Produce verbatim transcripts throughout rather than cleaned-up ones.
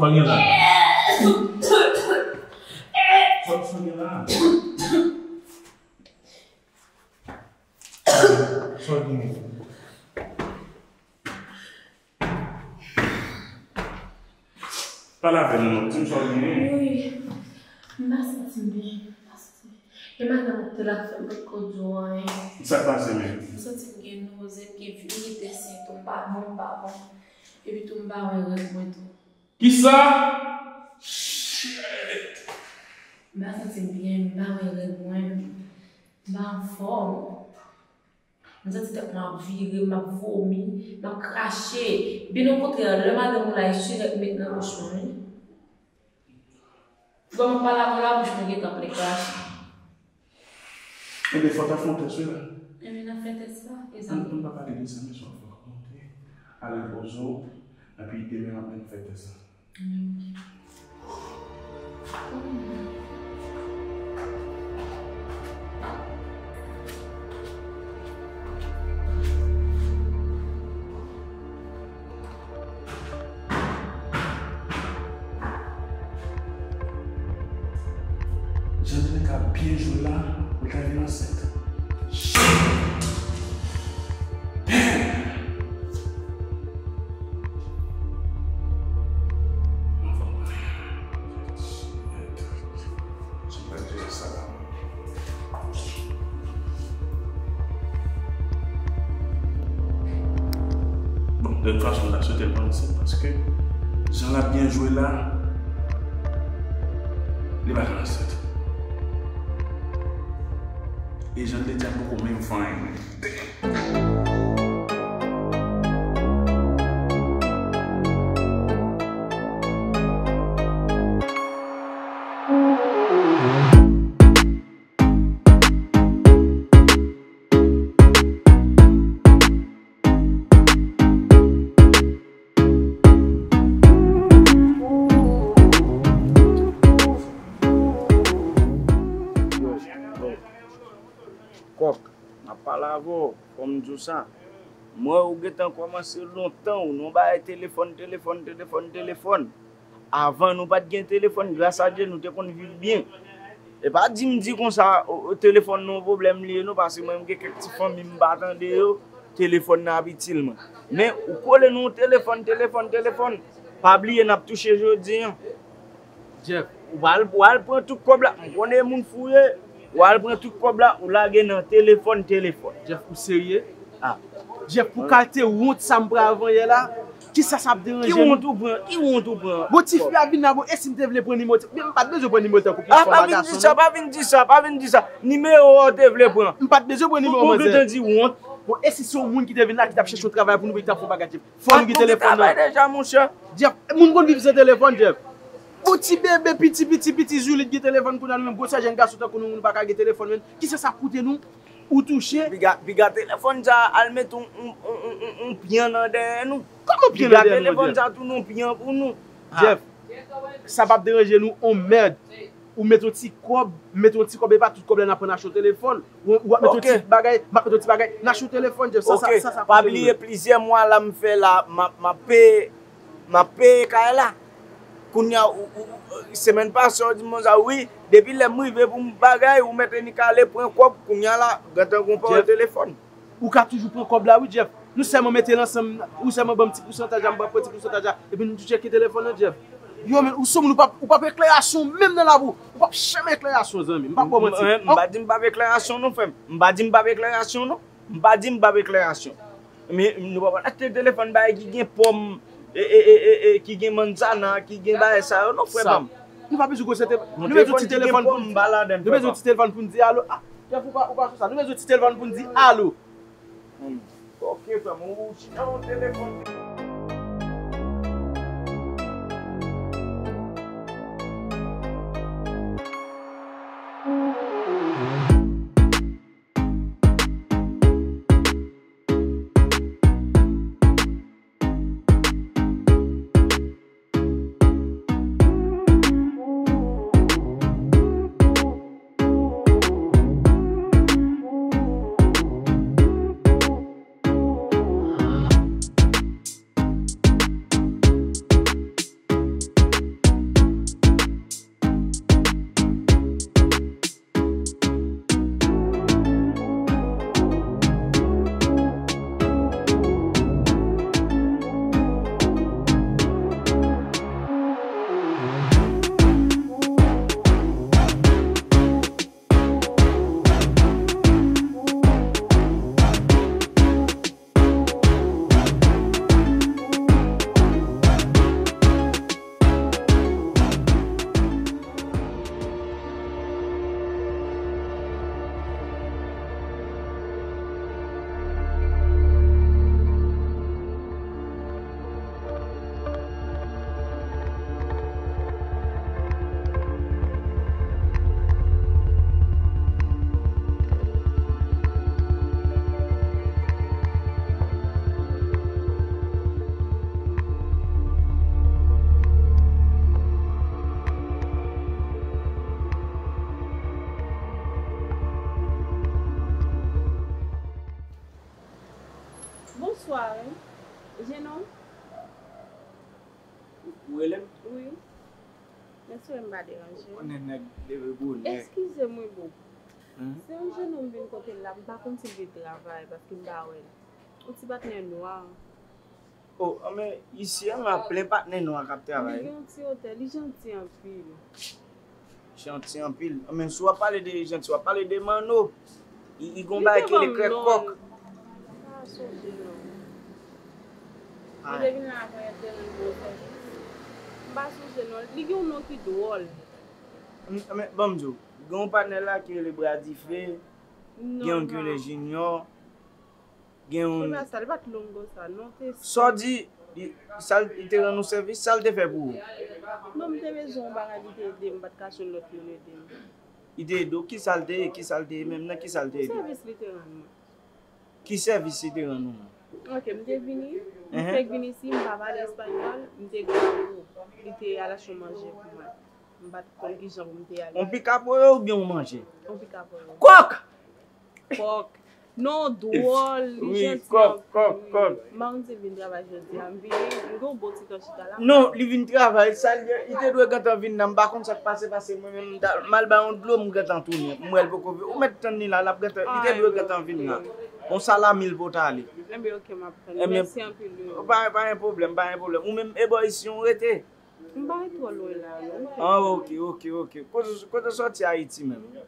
Sa w gen la? Sa, sa w gen la? Sa w gen? Pale avè m non, di m sa w gen. Wi, m pa santi m byen, m pa santi m byen. E madanm ou te la fè m potko di w anyen. Sa k pase menm? M santi m gen noze, m gen virilite, sentòm pa bon, m pa bon. Epi tou m pa wè règ mwen tou. Kisa? Shit! M pa santi m byen, m pa wè règ mwen, m pa anfòm. M santi tèt mwen ap vire, m ap vomi, m ap krache. Byen okontrè, lè madanm ou la, e sirèt m met nan bouch mwen, wi. Bon, m ap pale avè w, la bouch mwen gentan plen krache. Ebyen, fò w ta fè yon tès, wi, la. Ebyen, n ap fè tès la, e sa. Ann, ann pa pale de sa, men swa fò w monte, al repoze w, epi demen maten n fè tès la. Jan Drenka byen jwe la, ou ta vin ansent. Shit! Damn! Bon, de tout fason, m ta swete l pa ansent paske jan l ap byen jwe la, li pa ka ansent. E jan l te di a, m poko menm fè anyen. Kòk, m ap pale avè w, fò m di w sa. M wè ou gentan kòmanse lontan, ou nan bagay telefòn, telefòn, telefòn, telefòn. Avan nou pa t gen telefòn, gras a Dye, nou te konn viv byen. E pa di m di konsa, o, o, telefòn nan yon pwoblèm li ye non, paske mwen m gen kèk ti fanmi m pa tande yo, telefòn nan ap itil mwen. Men ou kole nan yon telefòn, telefòn, telefòn. Pa bliye n ap touche jodi an. Jeff, w al, w al pran tout kòb la. M konnen moun fou ye. W al pran tout kòb la, ou lage nan telefòn, telefòn. Jeff, ou serye? Ah. Jeff, pou kalite wont sa m pran avan yè la, kisa sa ap deranje nou? Ki wont ou pran? Ki wont ou pran? Bon, tifi a vin la, bon, e si m te vle pran nimewo, men m pa t bezwen pran nimewo tankou pou fè bagay sa, non. Ah, pa vin di sa, pa vin di sa, pa vin di sa. Nimewo a w te vle pran. M pa t bezwen pran nimewo manzè. Ou gentan di wont. Bon, e si se yon moun ki te vin la, ki t ap chèche yon travay pou nou, ki t ap fè yon bagay, Jeff? Fò nou gen telefòn nan. Travay deja, monchè. Jeff, moun konn viv san telefòn, Jeff. Bon, ti bebe, piti, piti, piti, Julie gen telefòn kounye a, nou menm gwosè jèn gason tankou nou, nou pa ka gen telefòn, menm. Kisa sa ap koute nou? Ou touche? Piga, piga telefòn sa al met yon, yon, yon, yon, yon, yon pyan nan dèyè nou. Kòman pyan nan dèyè nou, Jeff? Piga telefòn sa tounen yon pyan pou nou. Jeff, sa p ap deranje nou yon mèd. Ou met yon ti kòb, met yon ti kòb, e pa tout kòb la n ap pran n achte yon telefòn. Ou, ou ap met yon ti bagay, m ap met yon ti bagay, n achte yon telefòn, Jeff. Sa, sa, sa, sa ap koute nou, Jeff. Pa bliye plizyè mwa la m fè la, m ap, m ap peye, m ap peye kay la. Kounye a, ou, ou, ou, semèn pase, w di m konsa, wi, depi lè m rive pou m bagay, ou mete ni kale pran kòb, kounye a la, gentan gon pawòl telefòn. Ou ka toujou pran kòb la, wi, Jeff. Nou sèlman mete l ansanm, ou sèlman ban m ti pousantaj la, m pran ti pousantaj la, epi nou tou tcheke telefòn nan, Jeff. Yo, men, ou sou moun, ou p ap, ou p ap eklerasyon menm nan lavi w. Ou p ap janm eklerasyon, zanmi. M p ap ba w manti. M, m, m pa di m p ap eklerasyon, non, frè m. M pa di m p ap eklerasyon, non. M pa di m p ap eklerasyon. Men nou pa pral achte telefòn bagay ki gen pòm, e, e, e, e, e, ki gen manzana, ki gen bagay sa yo, non, frè pa m. Nou pa bezwen gwosè telefòn. Nou bezwen ti telefòn pou n, nou bezwen ti telefòn pou n di alo. Ah, Jeff, ou pa, ou pa sou sa. Nou bezwen ti telefòn pou n di alo. Hmm. Ok, frè m, ou chita nan telefòn. Bonswa, wi. Jenòm? Ou rele m? Wi. Mèsi, m pa deranje w. Ou konnen nèg leve bonè. Eskize m, wi, boo. Se yon jenòm vin kote l la, m pa konn si l vin travay, paske m pa wè l. Yon ti patnè nwa. O, anben, isi a, m ap plen patnè nwa k ap travay. Li gen yon ti wotè, li janti anpil. Janti anpil. Anben, si w ap pale de janti, w ap pale de Manno. Li, li gon bagay ki rele krèk kòk. M pa sonje non. Li te vin la avan yè te rann mwen sèvis. M pa sonje non. Li gen yon non ki dwòl. Anben, ban m di w, gen yon patnè la ki rele Bra Dife, gen yon ki rele Junior. Gen yon... Se pa sa, li pa t long konsa, non, te... Sa w di, li, sa l, li te rann ou sèvis, sa l te fè pou ou? Non, m te bezwen yon bagay, li te ede m, m pa t ka jwenn lòt moun ede m. Li te ede w? Kisa l te ye? Kisa l te ye menm? Nan kisa l te ede w? Sèvis li te rann mwen. Ki sèvis li te rann ou? Ok, m te vini, m fèk vin isi, m pa pale espanyòl, m te gen yon gwoup, li te al achte yon manje pou mwen. M pa t konn kijan pou m te ale. On pica pollo oubyen on manje? On pica pollo. Kòk! Kòk. Non, dwòl, li janti anpil. Wi, kòk, kòk, kòk. M pa konn si l vin travay jodi a. M vini, m gen yon bon ti tan chita la. Non, li vin travay, sa l ye, li te dwe gentan vin nan. M pa konn sa k pase, pase mwen menm, m ta, m al bay yon dlo, m gentan tounen. M wè l poko vin. Ou mèt tann li la, l ap gentan, li te dwe gentan vin nan. On salami l pot ale. Enben, ok, m ap tann. Mèsi anpil, wi. Pa, pa gen pwoblèm, pa gen pwoblèm. Ou menm, e bò isi w rete? M pa ret twò lwen la, non. Ah, ok, ok, ok. Kote, kote w sòti Ayiti menm?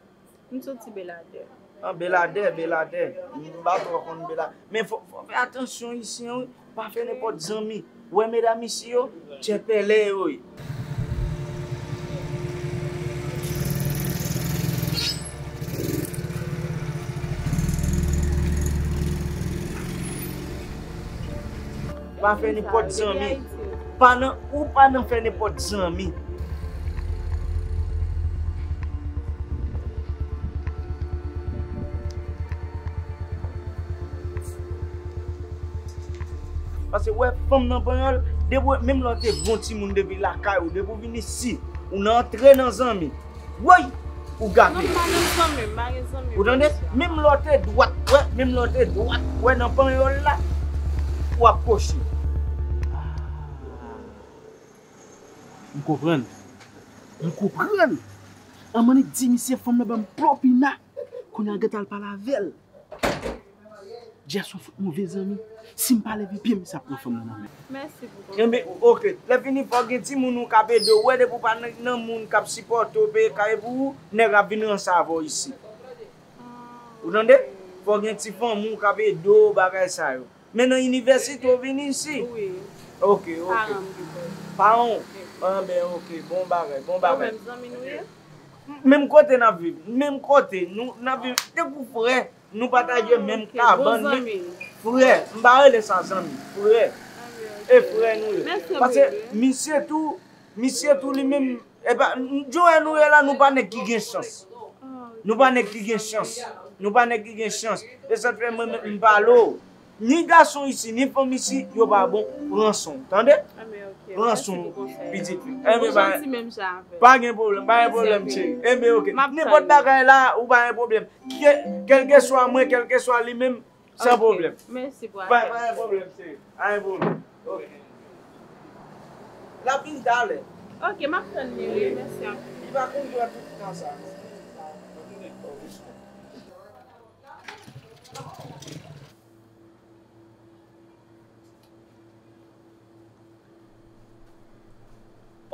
M soti Beladè. Ah, Beladè, Beladè. M pa twò konn Beladè. Men fò, fò fè atansyon isi an, wi. Pa fè nenpòt zanmi. Ou wè medam isi yo, tchèpèlè yo ye. Pa fè nenpòt zanmi. Pa nan, ou pa nan fè nenpòt zanmi. Paske wè fanm nan panyòl, depi w, menm lè w te bon timoun depi lakay ou, depi w vin isi, ou nan antre nan zanmi. Woy! Ou gate. Non, m pa gen zanmi, m pa gen zanmi. Ou tande? Menm lè w te dwat, wè, menm lè w te dwat, wè nan panyòl la, w ap koche. M konprann. M konprann. Ann annik di misye fanm nan ban m pwopina. Kounye a l gentan al pale avè l. Jès yon fout move zanmi. Si m pa leve pye m, misye ap pran fanm nan nan men. Mèsi pou konsèy. Enben, ok. Lè fini, fò gen timoun ou k ap ede w. Wè, depi w pa nan, nan moun k ap sipòte w, peye kay pou ou, nèg ap vin ranse avè w isi. Ou tande? Fò gen ti fanmi w k ap ede w, bagay sa yo. Men nan inivèsite w vin isi? Wi. Ok, ok. Paran m ki fè. Paran w? Enben, ok. Bon bagay, bon bagay. Yo menm zanmi nou ye? Menm kote n ap viv. Menm kote. Nou, n ap viv tankou frè. Nou pataje menm kabann, men frè. M pa rele sa zanmi. Frè. E frè nou ye. Paske misye tou, misye tou li menm, epa, jan nou ye la, nou pa nèg ki gen chans. Nou pa nèg ki gen chans. Nou pa nèg ki gen chans. E sa k fè mwen menm m pale w. Ni gason isi, ni fanm isi, yo pa bon. Pran swen w, tande? Pran swen w, pitit fi. Enben, pa gen pwoblèm, pa gen pwoblèm, cheri. Enben, ok. Nenpòt bagay la, ou pa gen pwoblèm. Ke, kèlkeswa mwen, kèlkeswa li menm, san pwoblèm. Mèsi pou apèl. Pa, pa gen pwoblèm, cheri. Pa gen pwoblèm. Ok. L ap vin talè. Ok, m ap tann li, wi. Mèsi anpil. Li pa konn pran tout tan sa, non.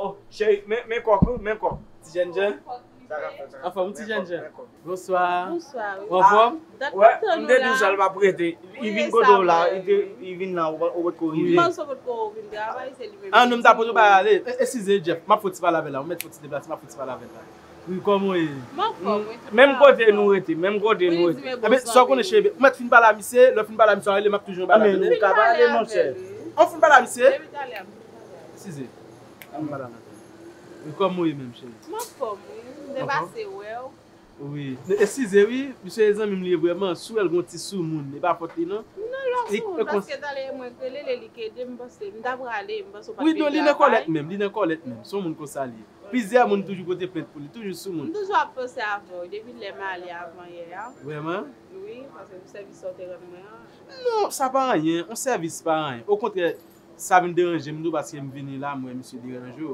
Oh, cheri, men, men kòk, wi, men kòk. Ti jènjan. Anfòm, ti jènjan. Bonswa. Bonswa, wi. Ou anfòm? Wè, m te di w sa l p ap rete. Li vin kote w la, li te, li vin la, ou pa, ou potko rive. M panse w potko vin travay, se li menm. Ah, non, m ta pote w pa ale. E, eskize, Jeff, m ap fè yon ti pale avè l la. Ou mèt fè yon ti deplase, m ap fè yon ti pale avè l la. Wi, kòman w ye? Menm kote nou rete, menm kote nou rete. Enben, sa w konnen, cheri, ou mèt fin pale a misye, lè w fin pale a misye, ann rele, m ap toujou pale avè l. Nou ka pale, monchè. Ann fin pale a misye. Eskize. Ann pale avè l. Wi, kòman w ye menm, cheri? M anfòm, wi. M te pase wè w. Wi. Eskize, wi. Misye e zanmi m li ye vrèman. Si w wè l gen yon ti soumoun, e pa fòt li, non. Non, lè w soumoun, paske talè mwen rele l, li k ede m, panse m ta prale, m panse w pa t vin travay. Wi, non, li nan kòlèt menm, li nan kòlèt menm. Se yon moun konsa li ye. Plizyè moun toujou pote plent pou li, toujou sou moun. M toujou ap panse avè w depi lè m ale avan yè a. Vrèman? Wi, paske pou sèvis sa w te rann mwen an. Non, sa pa anyen, yon sèvis pa anyen. Okontrè, sa vin deranje m tou paske m vini la, m wè misye deranje w.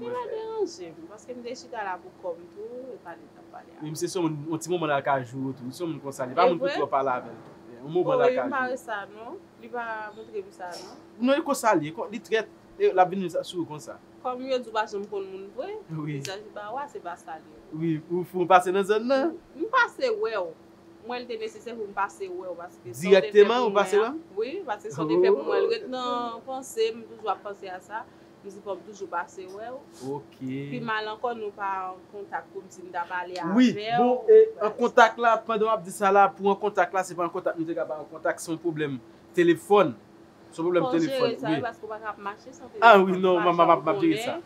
Li pa deranje m, paske m te chita la pou kò m tou, e pale n t ap pale a. Wi, misye se yon ti moman l al ka joure tou, se yon moun konsa, li pa moun pou twò pale avè l tou. Yon moman l al ka joure. Wi, m pa wè sa non, li pa montre m sa non. Non, e konsa li ye, li trèt, l ap vin sou ou konsa. Kòm yo di w pa janm konn moun vre, vizaj li pa wè, se pa sa li ye. Wi, ou fou, ou pase nan zòn nan? M pase wè w. M wè l te nesesè pou m pase wè w, paske sa w te fè pou mwen an. Wi, paske sa w te fè pou mwen, l ret nan panse m, m toujou ap panse a sa. M di fò m toujou pase wè w. Pi mal ankò, nou pa an kontak pou m di m ta pale avè w. Wi, bon, e, an kontak la, pandan w ap di sa la, pou an kontak la, se pa an kontak nou te ka pa an kontak, se yon pwoblèm telefòn. Se yon pwoblèm telefòn, wi. Fò w jere sa wi, paske w pa ka ap mache san telefòn. Ah wi, non, m ap, m ap, m ap jere sa.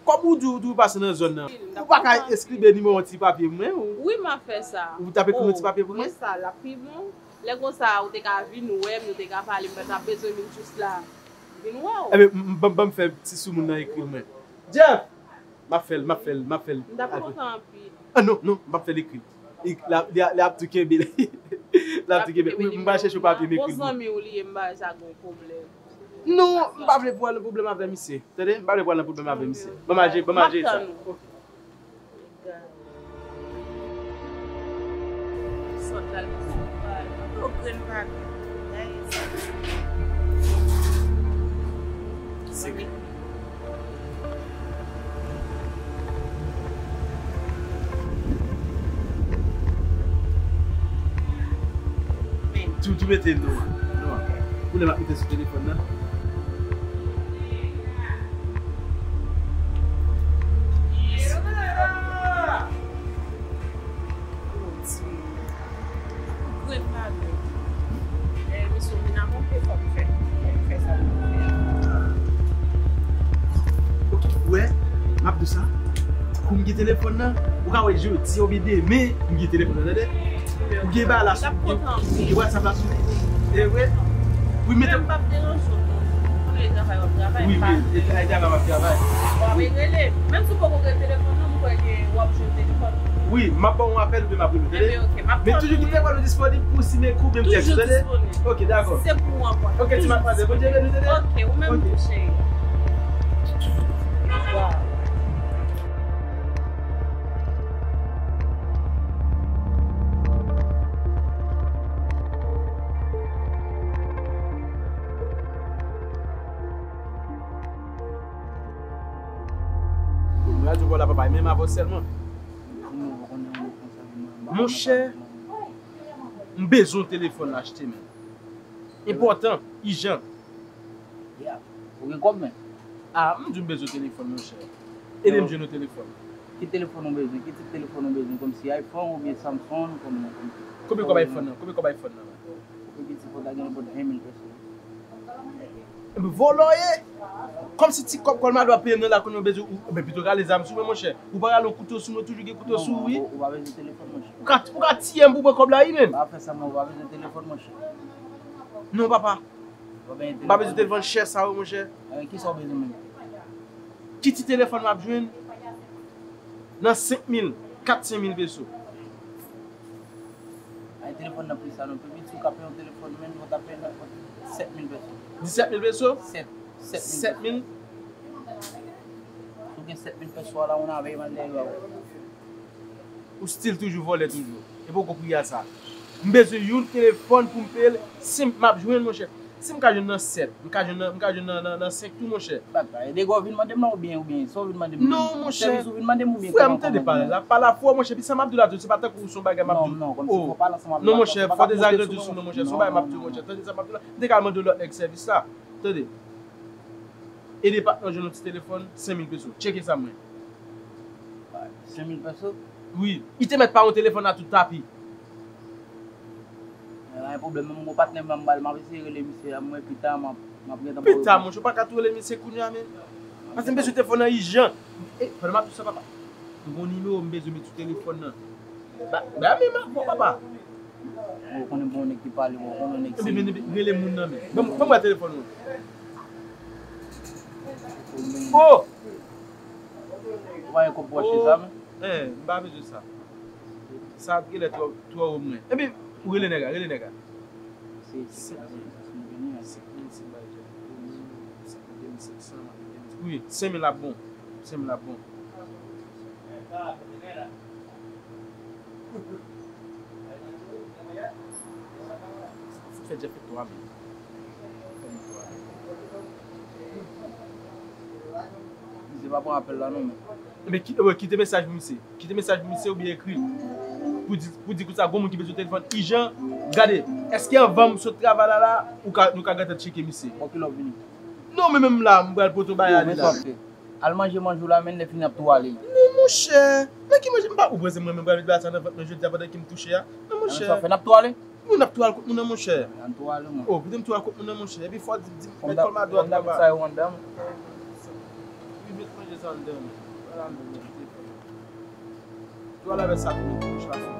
Kòm ou di, ou di ou pase nan zòn nan, ou pa ka eskribe nimewo ti papye mwen ou? Wi, m ap fè sa. Ou t ap ekri yon ti papye pou mwen? Men sa, l ap pi bon. Lè konsa, ou te ka vin wè m, nou te ka pale, m pa t ap bezwen vin jis la. Vin wè w. Enben, ban m, ban m fè ti soumoun nan ekri l mwen. Jeff! M ap fè l, m ap fè l, m ap fè l. M t ap kontan anpil. Ah non, non, m ap fè l ekri l. Li, li, li ap tou kenbe l. Li ap tou kenbe l. Wi, m pral chèche yon papye m ekri l. Bon zanmi w li ye, m pa wè sa gen yon pwoblèm. Non, m pa vle pou w al nan pwoblèm avè misye. Tande, m pa vle pou w al nan pwoblèm avè misye. Ban m al jere, ban m al jere sa. Ok. Sòt la, li sou pal. Yo grenn pa grenn. Gade sa. Sere. Tou, tou mete l non an. Non an. Kounye a m ap mete sou telefòn nan. Grenn pa grenn. Lè misye vin a monte, fò m fè. Fò m fè sa pou m fè a. Ok, ou wè, m ap di w sa. Kou m gen telefòn nan, ou ka wè jodi oubyen demen, m gen telefòn nan, tande? Ou gen bagay la sou, ou gen WhatsApp la sou. E vre? Wi, mete. Menm m p ap deranje w non. Ou konnen e travay w ap travay, m pa vle. Wi, wi, e travay w ap travay. W ap rele. Menm si w poko gen telefòn nan, m kwè ke w ap jwenn telefòn. Wi, m ap ba w yon apèl oubyen m ap rele w, tande? Enben, ok, m ap tann ou. Men toujou kite telefòn ou disponib pou si men kou, men tèks, tande? Toujou disponib. Ok, dakò. Se pou ou anpòtan. Ok, ti matmwazèl, Bondye beni w, tande? Ok, ou menm tou, cheri. Waw. Radyo pa w la, papa, e menm avè w sèlman. Monchè, m bezwen yon telefòn achte, men. Enpòtan, ijan. Ya. Ou gen kòb, men? A, m di w m bezwen telefòn, monchè. Ede m jwenn yon telefòn. Ki telefòn ou bezwen? Ki tip telefòn ou bezwen? Kòmsi iPhone oubyen Samsung? Kòman? Konbyen kòb iPhone nan? Konbyen kòb iPhone nan, men? Ou pi piti fò ta gen nenpòt ven mil peso. Enben, vòlò w ye! Kòmsi ti kòb Kòlmado ap peye m nan la kounye a ou bezwen, ou, enben, pito w rale zam sou mwen, monchè. Ou pa rale yon kouto sou mwen, toujou gen kouto sou ou, wi. Ou pa bezwen telefòn, monchè. Ou ka, ou ka tiye m pou pran kòb la, wi, menm. Pa fè sa, non, ou pa bezwen telefòn, monchè. Non, papa. M pa bezwen telefòn chè sa yo, monchè. Kisa w bezwen menm? Ki ti telefòn m ap jwenn nan senk mil, kat, senk mil peso? Ay, telefòn nan pri sa non. Pi piti w ka peye yon telefòn, menm ou ta peye nan sèt mil peso. Disèt mil peso? Sèt. Sèt mil. Sèt mil? Si w gen sèt mil peso a la, ou nan avè yo, m al dèyè yo avè w. Ou still toujou vòlè toujou. E poko pri a sa. M bezwen youn telefòn pou m peye l. Si m ap jwenn, monchè. Si m ka jwenn nan sèt, m ka jwenn nan, m ka jwenn nan, nan, nan senk tou, monchè. Bagay, e de gwa w vin mande m nan oubyen, oubyen sa w vin mande m? Non, monchè. Sèvis ou vin mande m oubyen kòman? Frè m, tande pale la, pale a fò, monchè. Pi sa m ap di w la tou, se pa tankou w se yon bagay m ap di w. Non, non, kòmsi fò w pale ansanm avè m. Non, monchè, fò dezagrandi sou mwen, monchè. Se yon bagay m ap di w, monchè. Tande sa m ap di w la. M te ka al mande w lòt nèg sèvis la. Tande. Ede patnè w jwenn yon ti telefòn, senk mil peso. Tcheke sa mwen. Senk mil peso? Wi. Li te mèt pa yon telefòn a tout tapi. Men pa gen pwoblèm, menm gon patnè m la m ba l, m ap eseye rele misye a, m wè pita m ap, m ap gentan ba w repons. Pita, monchè, ou pa ka tou rele misye kounye a, men. Paske m bezwen telefòn nan ijan. E, pandan m ap di w sa, papa. M gon nimewo m bezwen met sou telefòn nan. Ba, ba men m avè w, papa. Ou konnen bon nèg ki pale, ou konnen nèg se. Epi, epi, rele moun nan, men. Ban m, ban m wè telefòn ou. Oh! Ou pa gen kòb pou achte zam? Eh, m pa bezwen sa. Sa ap genlè twò, twò wo mwen. Epi, ou rele nèg la, rele nèg la. Se, se, se, se, se, se, se, se, wi, senk mil ap bon. Senk mil ap bon. Fè Jeff fè twa mil. Fè li twa mil. Misye pa pran apèl la non, men. Ebyen, ki-, ebyen, kite mesaj pou misye. Kite mesaj pou misye oubyen ekri l. Pou di, pou di konsa, gon moun ki bezwen telefòn ijan. Gade, èske anvan m sot travay la, la, ou ka, nou ka gentan tcheke misye? Bon, kilè w vini? Non, men menm la, m pral pote w bagay ale la. Al manje, manje w la, men lè fini n ap tou ale. Non, monchè. Nan ki manje? M pa, ou panse mwen menm pral met bagay sa nan vant mwen jodi a pandan ke m touche a? Non, monchè. Sa fè n ap tou ale? Moun ap tou al kot moun nan, monchè. Ann tou ale, mwen. Oh, kite m tou al kot moun nan, monchè. Epi fò w di, di, met kòm adwat anba. Sa yo anndan. Wi, met manje sa anndan. Vwala, mwen mete. Tou al avè sa tou, monchè.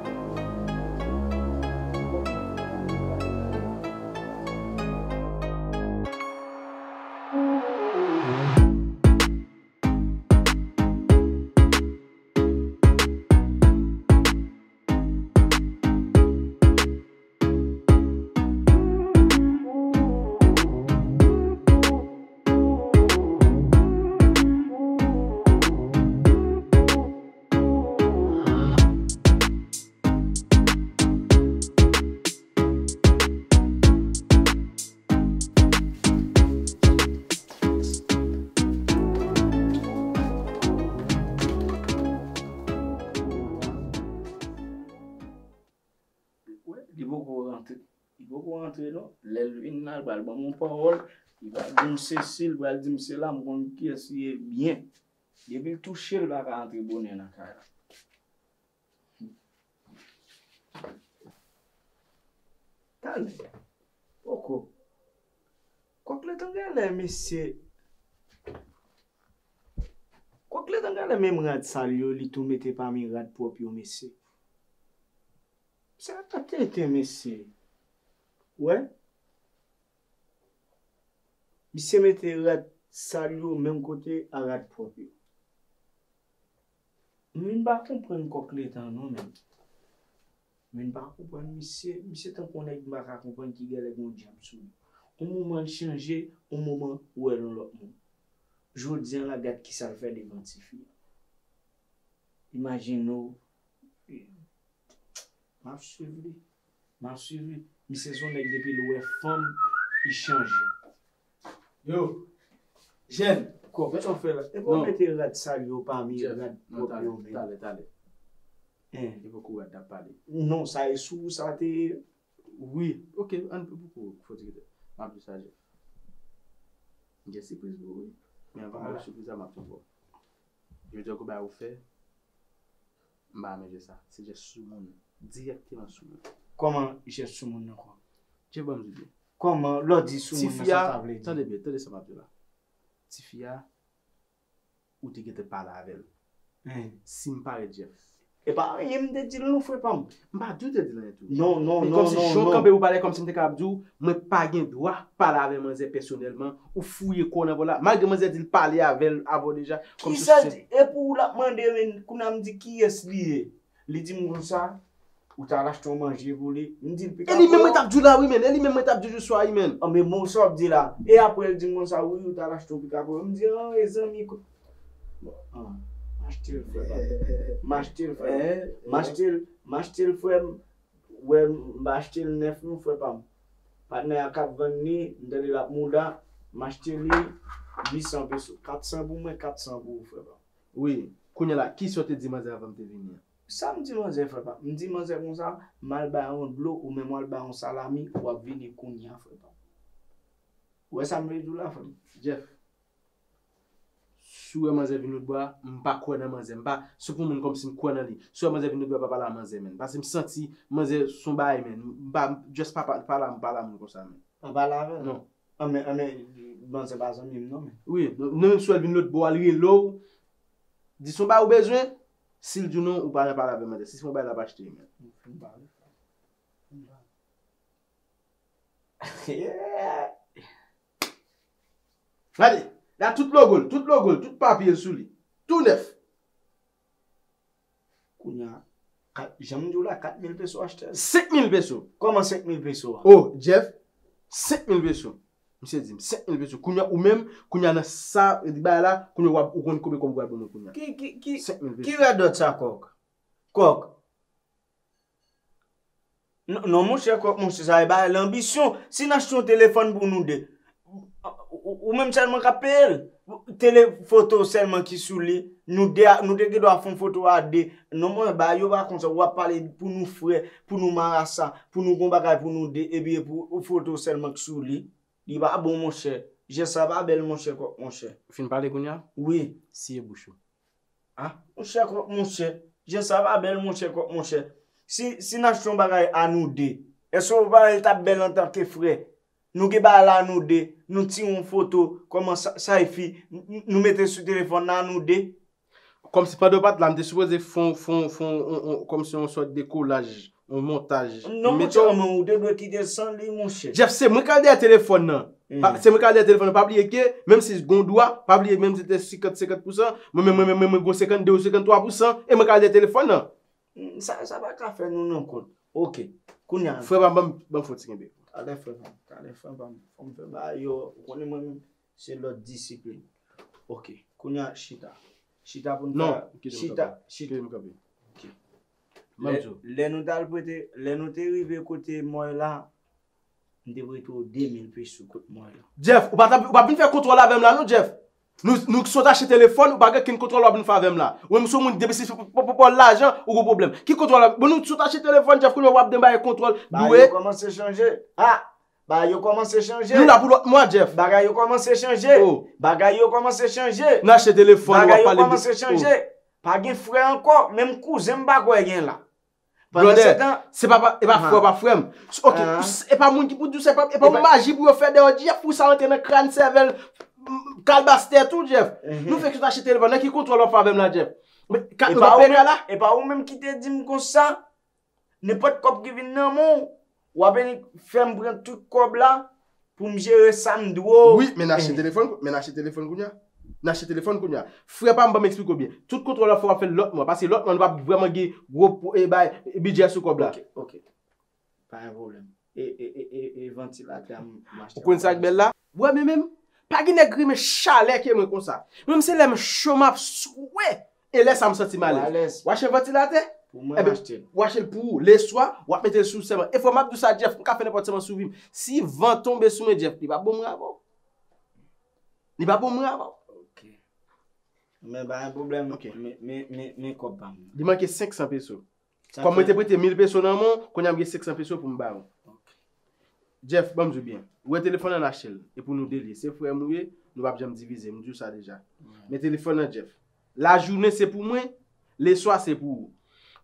Wè, li poko rantre. Li poko rantre non. Lè l vin la, l pral ban m yon pawòl. Li pral di m sesi, li pral di m sela, m konn kiyès li ye byen. Depi l touche, l pa ka antre bonè nan kay la. Talè. Poko. Kòk letan genlè, mesye. Kòk letan genlè menm rad sal yo, li tou mete pami rad pwòp yo, mesye. Sa pa tenten, mesye. Wè? Misye mete rad sal yo menm kote a rad pwòp yo. M vin pa konprann kòk letan non, menm. M vin pa konprann misye. Misye tankou yon nèg m pa ka konprann ki genlè gen yon dyab sou li. Yon moman l chanje, yon moman ou wè l yon lòt moun. Jodi a la, gad kisa l fè devan tifi a. Imajine w, m ap swiv li. M ap swiv li. Misye se yon nèg depi l wè fanm, li chanje. Yo, jèn. Kòk, sa w fè la? Epi w mete rad sal yo pami rad pwòp yo menm. Talè, talè. Hein. E poko rad n ap pale. Non, sa e sou ou sa te ye. Wi, ok, ann poko fò ti kite. M ap di sa, Jeff. M gen sipriz pou ou, wi. Men anvan m ba w sipriz la, m ap tou ba w. Jodi a, kou bagay ou fè, m pa renmen jès sa. Se jès soumoun. Dirèkteman soumoun. Kòman jès soumoun nan, kòman? Jeff, ban m di w byen. Kòman, lè w di soumoun nan, sa sa vle di? Tande byen, tande sa m ap di w la. Tifi a, ou te gentan pale avè l. Si m parèt, Jeff. E pa anyen m te di l non, frè pa m. M pa di w te di l anyen tou. Non, non, non, non. Men kòmsi jan w kanpe pou pale, kòmsi m te kapab di w, mwen pa gen dwa pale avè manzè pèsonèlman, ou fouye kò w nan vòl la. Malgre manzè di l pale avè l, avè w deja, kòmsi se... Kisa l di? E pou w l ap mande, men kounye a m di kiyès li ye. Li di m konsa, ou t al achte yon manje pou li. M di l pikapou. E li menm mwen t ap di w la, wi, men. E li menm mwen t ap di w jodi swa, wi, men. An, men bon, sa w ap di la. E apre, l di m konsa, wi, ou t al achte yon pikapou. M di, an, e zanmi, ko-, bon, an, m achte l, frè pa m. M achte l, frè pa m. M achte l, m achte l, frè m. Wè, m pa achte l nèf, non, frè pa m. Patnè a k ap vann li, m tande l ap mouda, m achte li uit san peso. Kat san pou mwen, kat san pou ou, frè pa m. Wi, kounye a la, kisa w te di manzè anvan m te vini an? Sa m di manzè, frè pa m? M di manzè konsa, m al bay yon dlo, ou menm w al bay yon salami, w ap vini kounye a, frè pa m. Ou wè sa m vle di w la, frè m? Jeff, si w wè manzè vin lòtbò a, m pa kwè nan manzè, m pa, se pou moun kòmsi m kwè nan li. Si w wè manzè vin lòtbò a, pa pale a manzè, menn. Paske m santi manzè se yon bagay, menn. M pa, just pa, pa, pale a, pale a moun konsa, menn. Pa pale avè l? Non. Anmè, anmè, manzè pa zanmi m non, men. Wi, non, non, menm si w wè l vin lòtbò a, l rele w, di se yon bagay ou bezwen, si l di w non, ou pa nan pale avè manzè. Si se yon bagay l ap achte, men. M fin pale. M fin pale. Gade, la tout logo l, tout logo l, tout papye l sou li. Tou nèf. Kounye a, kat- jan m di w la, kat mil peso achte l. Senk mil peso. Kòman senk mil peso a? Oh, Jeff, senk mil peso. Misye di m, senk mil peso. Kounye a, ou menm, kounye a nan sa, li bay la, kounye a w ap, ou konn konbyen kòb ou pral ban mwen kounye a. Ki, ki, ki, senk mil peso. Ki radòt sa, kòk? Kòk. Non, non, monchè, kòk, monchè, sa e bagay lanbisyon. Si n achte yon telefòn pou nou de, ou, ou, ou menm sèlman k ap peye l. Tele foto sèlman ki sou li. Nou de, a- nou te gen dwa fè yon foto a de. Non, mwen, bagay yo pa konsa. W ap pale pou nou frè, pou nou marasa, pou nou gon bagay pou nou de, epi pou foto sèlman ki sou li. Li pa bon, monchè. Jès sa pa bèl, monchè, kòk, monchè. Ou fin pale kounye a? Wi. Siye bouch ou. Ah, monchè, kòk, monchè. Jès sa pa bèl, monchè, kòk, monchè. Si, si n achte yon bagay a nou de, èske w pa wè l t ap bèl antanke frè? Nou gen bagay la a nou de, nou tire yon foto, kòman sa, sa e fi, n- n- nou mete sou telefòn nan a nou de. Kòmsi pandan w pa t la, m te sipoze fè yon, fè yon, fè yon, yon, yon, kòmsi yon sòt de kolaj, yon montaj. Non, monchè, men ou te dwe kite l san li, monchè. Jeff, se mwen k al dèyè telefòn nan. Pa- Se mwen k al dèyè telefòn nan. Pa bliye ke, menm si gon dwa, pa bliye, menm si te senkant, senkant pousan, mwen, mwen, mwen, mwen, mwen, gon senkannde ou senkanntwa pousan, e mwen k al dèyè telefòn nan. Mm, Sa, sa pa ka fè nou nan kont. Ok. Kounye a, Frè pa m, ban m, ban m fè yon ti kenbe. Talè frè pa m, talè frè pa m. Fò m fè bagay yo, ou konnen mwen menm, se lòt disiplin. Ok. Kounye a, chita. Chita pou n fè. Non, kite m Chita, kanpe. Chita. Kite m kanpe. Ok. Ban m Lè, di w. Lè nou t al prete, lè nou te rive kote mòy la, m te prete w de mil peso kot mòy la. Jeff, ou pa t ap, ou pa vin fè kontwòl avè m la non, Jeff. Nou, nou sot achte telefòn, ou pa gen kenn kontwòl w ap vin fè avè m la. Ou menm se yon moun depi se pou, pou, pou, pou lajan, ou gon pwoblèm. Ki kontwòl w ap, bon nou sot achte telefòn, Jeff, kounye a w ap demare kontwòl. Bagay yo kòmanse chanje. Ah! Bagay yo kòmanse chanje. Nou la pou lòt mwa, Jeff. Bagay yo kòmanse chanje. Oh. Bagay yo kòmanse chanje. N achte telefòn, w ap pale de. Bagay yo kòmanse chanje. Pa gen frè ankò, menm kouzen m pa kwè gen la. Pandan se tan. Se pa, pa, e pa frè, pa frè m. Ok, e pa moun ki pou di w sa, e pa, e pa yon maji pou yo fè dèyè w, Jeff, pou sa rantre nan kràn, sèvèl, kalbas tèt ou, Jeff. Nou fèk sot achte telefòn, nan ki kontwòl w ap fè avè m la, Jeff? Men, kat nou p ap peye kay la? E pa ou menm ki te di m konsa, nenpòt kòb ki vin nan men w, w ap vin fè m pran tout kòb la, pou m jere sa m dwe w. Wi, men n achte telefòn, men n achte telefòn kounye a. N achte telefòn kounye a. Frè pa m, ban m eksplike w byen. Tout kontwòl w ap fè, w ap fè l lòt mwa. Paske lòt mwa, nou p ap vrèman gen gwo pou, e, bay, bidjè sou kòb la. Ok, ok. Pa gen pwoblèm. E, e, e, e, e vantilatè a, m, m achte yon. Ou konn sa k bèl la? Ou wè, men menm, pa gen nèg renmen chalè ke mwen konsa. Mwen menm se lè m cho m ap swè. E lè sa m santi m alèz. Ou alèz. Ou achte vantilatè? Pou mwen m achte l. Ou achte l pou ou. Leswa, w ap mete l sou sèlman. E fò m ap di w sa, Jeff, m ka fè nenpòt sèlman sou vi m. Si van tonbe sou mwen, Jeff, li p ap bon mwen avè w. Li p ap bon mwen avè w. Ok. Men pa gen pwoblèm. Ok. Men, men, men, men kòb pa m nan. Li manke senk san peso. Kòm mwen te prete mil peso nan men w, kounye a m gen senk san peso pou m ba w. Jeff, ban m di w byen. Ou wè telefòn nan n achte l. E pou nou de l ye. Se frè m ou ye, nou p ap janm divize. M di w sa deja. Men telefòn nan, Jeff. Lajounen se pou mwen, leswa se pou ou.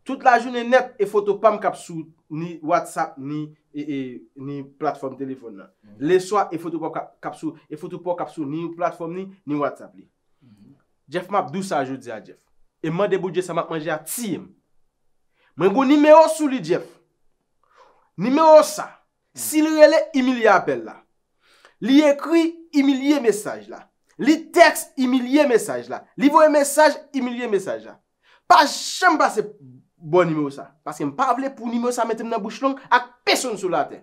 Tout lajounen nèt e foto pa m k ap sou ni WhatsApp, ni, e, e, ni platfòm telefòn nan. Leswa e foto pa w k ap, k ap sou, e foto pa w k ap sou ni platfòm ni, ni WhatsApp li. Jeff, m ap di w sa jodi a, Jeff. E m mande Bondye sa m ap manje a tiye m. Mwen gon nimewo sou li, Jeff. Nimewo sa, si l rele, imilye apèl la. Li ekri, imilye mesaj la. Li tèks, imilye mesaj la. Li voye mesaj, imilye mesaj la. Pa janm pase bò nimewo sa. Paske m pa vle pou nimewo sa mete m nan bouch long ak pesonn sou latè.